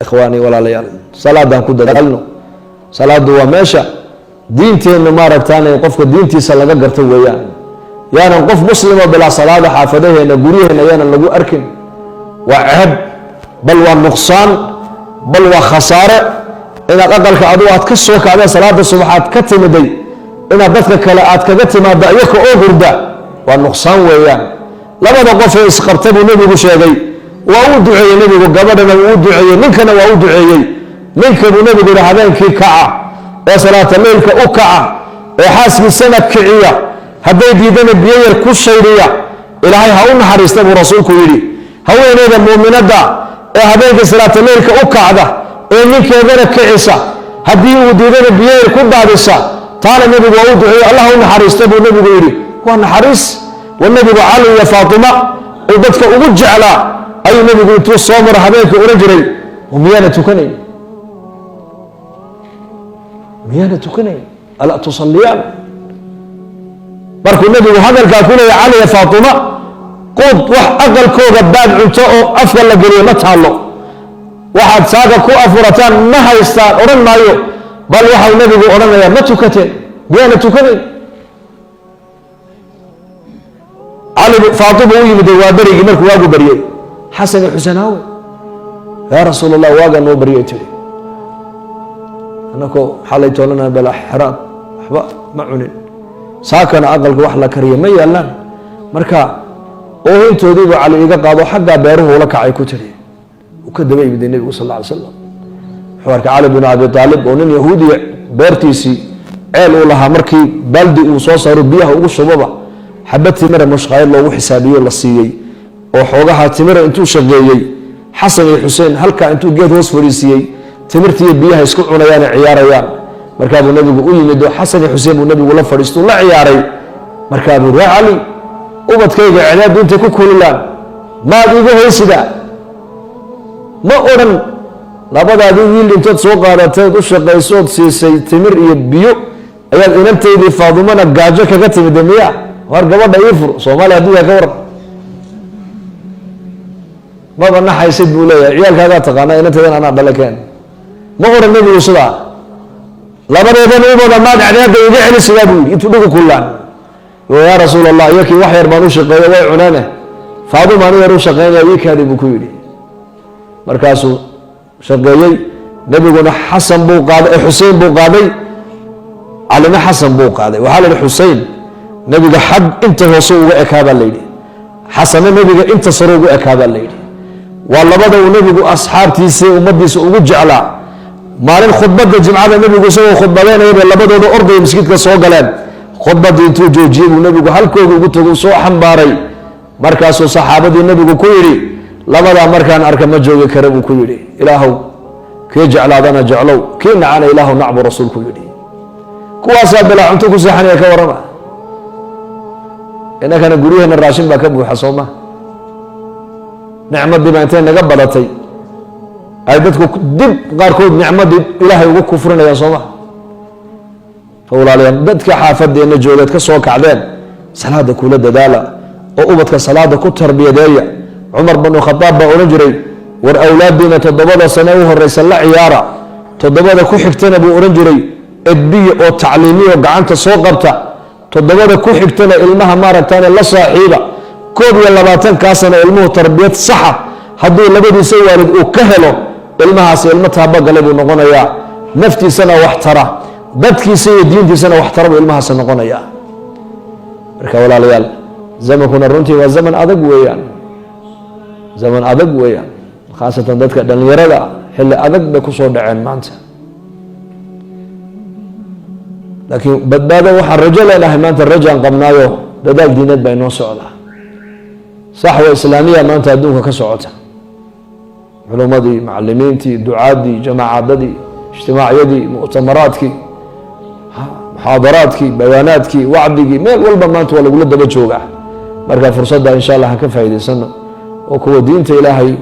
Ikhwaani, walaalayaal, salaadaan ku dadaalno. Salaadu waa meesha diinteenna maaragtaan qofka diintiisa laga garto weeyaan. Yaanan qof muslimo bilaa salaada xaafadaheena, guryaheena yaanan lagu arkin. Waa ceeb, bal waa nuqsaan, bal waa khasaare inaad aqalka adigu aad ka soo kacdeen salaada subax aad ka timiday, inaad dadka kale aad kaga timaadda iyaka oo hurda, waa nuqsaan weeyaan. Labada qof ee isqabta buu Nebigu sheegay, waa uu duceeyey Nebigu, gabadhana wuu u duceeyey, ninkana waa u duceeyey. Ninka buu Nebigu yihi habeenkii kaca ee salaata leylka u kaca ee xaaskiisana kiciya, hadday diidana biyo yar ku shaydhiya, Ilaahay ha u naxariista buu rasuulku yidhi. Haweeneyda muuminadda ee habeenkii salaata leylka u kacda ee ninkeedana kicisa, haddii uu diidana biyo yar ku daadisa, taana Nebigu waa u duceeyey, Allah u naxariista buu Nebigu yidhi. Waa naxariis. Wa Nebigu Cali iyo Faatima uu dadka ugu jeclaa ayuu Nebigu intuu soo maro habeenkii odhan jiray: "Miyaana tukanayn? Miyaana tukanayn? Alaa tusalliyaan?" Markuu Nebigu hadalkaa ku leeya Cali iyo Faatima, quud wax aqalkooda baad cunto oo afka la geliyo ma taallo, waxaad saaga ku afurataan ma haystaan odhan maayo, bal waxau Nebigu odhanayaa: "Ma tukateen? Miyaana tukanayn?" Cali Faatima u yimid waa berigii markuu waagu baryey: "Xasan iyo Xuseen aawe, yaa Rasuul Allah?" "Waagaa noo baryay," tiri, "anakoo xalay toolana bala xeraad waxba ma cunin, saakana aqalka wax la kariya ma yaalaan. Marka oohintoodiibu Cali iga qaado, xaggaa beeruhu ula kacay," ku tiri. Uu ka daba yimiday Nebigu sal alla alay slam, wuxuu arkay Cali bin Abi Aalib oo nin Yahuudiya beertiisii ceel uu lahaa markii baaldi uu soo saaro biyaha ugu shuboba xabad timira mushqaayad loogu xisaabiyo la siiyey, oo xoogaha timira intuu shaqeeyey Xasan iyo Xuseen halkaa intuu geed hoos fadhiisiiyey timirtiiyo biyaha isku cunayaane ciyaarayaan. Markaabuu Nebigu u yimid oo Xasan iyo Xuseen buu Nebigu la fadhiistuu la ciyaaray. Markaabuu: "Yaa Cali, ubadkayga cadaaddu intay ku kululaan maad iga haysidaa?" Ma odhan labadaadii wiil intood soo qaadateed u shaqaysood siisay timir iyo biyo ayaad inantaydii Faadumana gaajo kaga timide miya? War gabadha ii fur. Soomaaliya hadduu yahay ka waran? "Maba naxaysid," buu leeyahay, "ciyaalkaagaa taqaanaa, inantaydan anaa dhale keen." Ma odhan Nebigu sidaa. "Labadeedan ubada maad cadaadda iga celisidaa?" buu yidhi intuu dhigu kullaan. "Yaa Rasuul Allah, iyakii wax yar baan u shaqeeyo, way cuneene, Faaduma anu yar u shaqeynaya, ii kaadi," buu ku yidhi. Markaasuu shaqeeyey Nebiguna, Xasan buu qaaday, Xusein buu qaaday, Calina Xasan buu qaaday. Waxaa la yidhi Xusein Nebiga xag inta hoose uga ekaa baa la yidhi, Xasanna Nebiga inta sare ugu ekaa baa la yidhi. Waa labada uu Nebigu asxaabtiisa, ummadiisa ugu jeclaa. Maalin khudbadda jimcada Nebigu isagoo khudbadeynaya bay labadooda ordaya masjidka soo galeen. Khudbaddii intuu joojiyey buu Nebigu halkooda ugu tago, soo xambaaray. Markaasuu saxaabadii Nebigu ku yidhi: "Labadaa markaan arka ma joogi kara," buu ku yidhi. "Ilaahow, kii jeclaadana jeclow, kii nacana Ilaahow nac," buu rasuulku yidhi. Kuwaasaa bilaa cunto ku seexanaya, ka warrama? Innakana guryaheena raashin baa ka buuxa, soo ma? Nicmadii baa intay naga badatay ay dadku dib qaarkood nicmadii Ilaahay ugu kufrinayaan, soo ma? Walaalayaal, dadka xaafadeenna joogeed ka soo kacdeen salaada kula dadaala oo ubadka salaada ku tarbiyadeeya. Cumar banu Khadaab baa odhan jiray: "War awlaadiina 7da sane u horeysa la ciyaara, 7da ku xigtana," buu odhan jiray, "edbiya oo tacliimiya oo gacanta soo qabta, 7da ku xigtana ilmaha maaragtaane la saaxiiba. 21kaa sano ilmuhu tarbiyad saxa hadduu labadiisa waalid uu ka helo, ilmahaasi ilmo taabagale buu noqonayaa, naftiisana wax tara, dadkiisa iyo diintiisana wax tara buu ilmahaasi noqonayaa." Marka walaalayaal, zamankuna runtii waa zaman adag weeyaan, zaman adag weeyaan, khaasatan dadka dhallinyarada xilli adag bay kusoo dhaceen maanta. Laakiin badbaado waxaan rajo leenahay maanta, rajaan qabnaayo, dadaal diineed baa inoo socdaa, saxwa islaamiya maanta adduunka ka socota, culummadii, macalimiintii, ducaadii, jamaacadadii, ijtimaacyadii, mu'tamaraadkii, muxaadaraadkii, bayaanaadkii, wacdigii, meel walba maanta waa lagula daba joogaa. Marka fursadda insha Allah han ka faa'idaysano oo kuwa diinta Ilaahay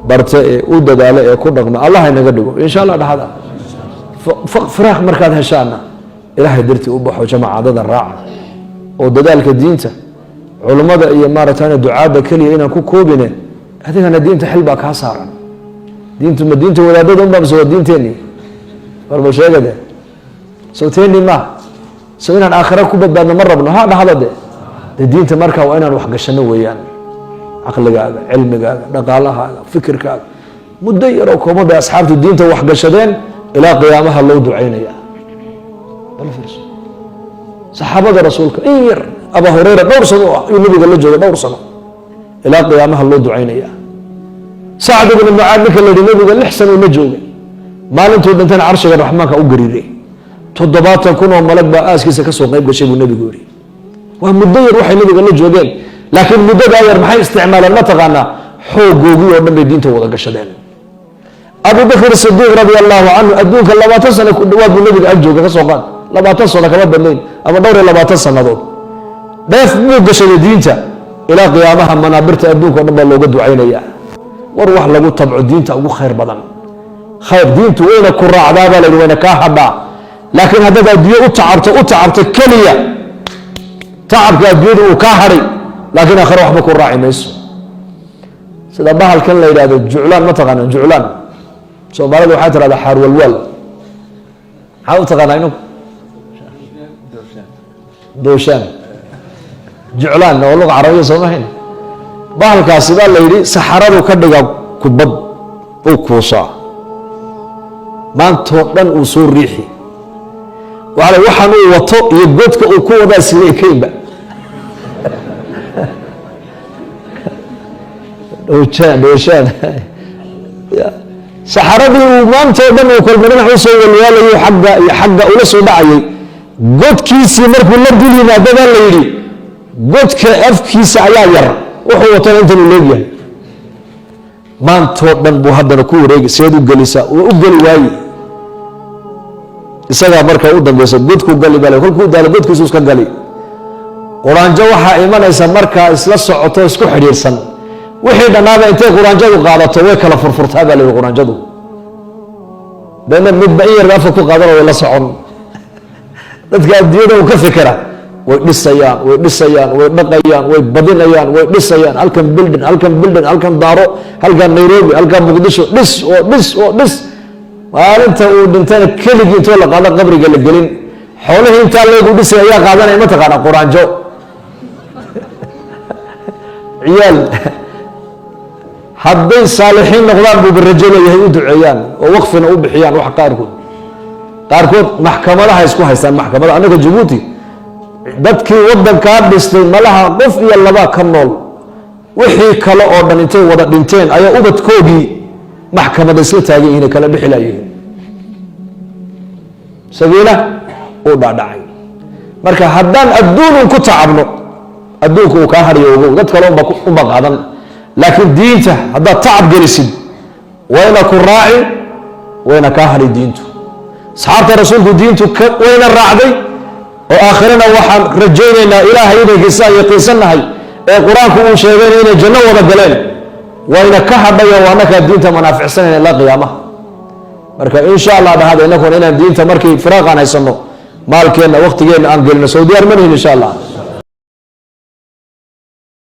barta ee u dadaala ee ku dhaqma Allah inaga dhigo insha Allah. Dhaxda firaaq markaad heshaana Ilaahay dartii u baxo, jamaacadada raaca oo dadaalka diinta culummada iyo maaragtaan ducaadda keliya inaan ku koobine, adigana diinta xil baa kaa saaran. Diintu ma diinta wadaadada unbaa mise waa diinteenii? Warba sheegade, soo teeni ma so inaan aakhira ku badbaadno ma rabno? Ha dhahda de. De diinta marka waa inaan waxgashano weeyaan, caqligaaga, cilmigaaga, dhaqaalahaaga, fikirkaaga. Muddo yaroo kooban bay asxaabtu diinta waxgashadeen, ilaa qiyaamaha loo ducaynaya. Bal fiirso saxaabada rasuulka in yar, Abaa Hureyra dhowr sano ayuu nabiga la joogay, dhowr sano, ilaa qiyaamaha loo ducaynaya. Sacd ibnu Mucaad ninka la yihi, nabiga 6 sano la joogay, maalintuu dhintana carshiga raxmaanka u gariiray, 70,000 oo malag baa aaskiisa kasoo qayb gashay buu nabigu yihi. Waa muddo yar waxay nabiga la joogeen, laakiin muddadaa yar maxay isticmaaleen? Ma taqaanaa? Xoogoogii oo dhan bay diinta wada gashadeen. Abu Bakr Sidiiq radia allahu canhu adduunka 20 sano ku dhawaad buu nabiga ag jooga, kasoo qaad 20 sano kama badnayn ama dhowr iyo 20 sanadood. Dheef buu gashaday diinta, ilaa qiyaamaha manaabirta adduunka o dhan baa looga ducaynaya. War wax lagu tabco diinta ugu khayr badan, khayr diintu wayna ku raacdaa baa la yidhi, wayna kaa hadhaa. Laakiin haddaad adduunyo u tacabto, u tacabto keliya, tacabka adduunyadu uu kaa hadhay, laakiin aakhire waxba ku raaci mayso. Sida bahalkan la yidhahdo juclaan, ma taqaana juclaan? Soomaalida waxay tirahdaa xaarwalwaal. Maxaa u taqaanaa inuu dooshaan? Juclaan oo luqa carabiya soo mahayn. Bahalkaasi baa la yidhi saxaradu ka dhiga kubad, uu kuusaa, maantoo dhan uu soo riixi. Waxaan uu wato iyo godka uu ku wadaa sida ekaynba. Dhooshaan dhooshaan saxaradii uu maantoo dhan uu kolba dhinac usoo walwaalayo, xagga iyo xagga ula soo dhacayay, godkiisii markuu la dul yimaado baa la yidhi godka afkiisa ayaa yar, wuxuu watana intan uu leegyahay. Maantoo dhan buu haddana ku wareegi, seed u gelisaa? Waa u geli waaye. Isagaa marka u dambeysa godku gali baa, kolkuu daalo godkiisu iska gali. Quraanjo waxaa imanaysa markaa isla socoto, isku xidhiirsan. Wixii dhannaaba intay quraanjadu qaadato way kala furfurtaa baa la yihi quraanjadu. Deedna midba in yarba afka ku qaadana, way la socon. Dadka adduunyada uu ka fikira way dhisayaan, way dhisayaan, way dhaqayaan, way badinayaan, way dhisayaan, halkan building, halkan building, halkan daaro, halkan Nairobi, halkan Muqdisho, dhis oo dhis oo dhis. Maalinta uu dhintana keligii intoo la qaado qabriga la gelin, xoolihii intaa leegu dhisay ayaa qaadanaya. Ma taqaana? Quraanjo. Ciyaal hadday saalixiin noqdaan buuba rajo leeyahay, u duceeyaan oo waqfina u bixiyaan. Wax qaarkood maxkamadaha isku haystaan, maxkamada. Annaga Jabuuti dadkii wadankaa dhistay malaha qof iyo laba ka nool, wixii kale oo dhan intay wada dhinteen ayaa ubadkoogii maxkamada isla taagan yihiin, kala bixi laayihiin. Sagiila uu dhaadhacay. Marka haddaan adduunun ku tacabno, adduunka uu kaa hadhayo, ogow, dad kale unba qaadan. Laakiin diinta haddaad tacab gelisid, wayna ku raaci, wayna kaa hadhay diintu. Asxaabta rasuulku diintu wayna raacday, oo aakhirana waxaan rajaynaynaa, ilaahay inaykiisa yaqiinsannahay ee qur-aanku uu sheegayna, inay janno wada galeen. Wayna ka hadhay oo annakaa diinta manaaficsanayna ilaa qiyaamaha. Marka insha Allah dhahada, inakuna inaan diinta markii firaaqaan haysano maalkeenna, waktigeenna aan gelino. Soo diyaar ma nihin? Insha Allah.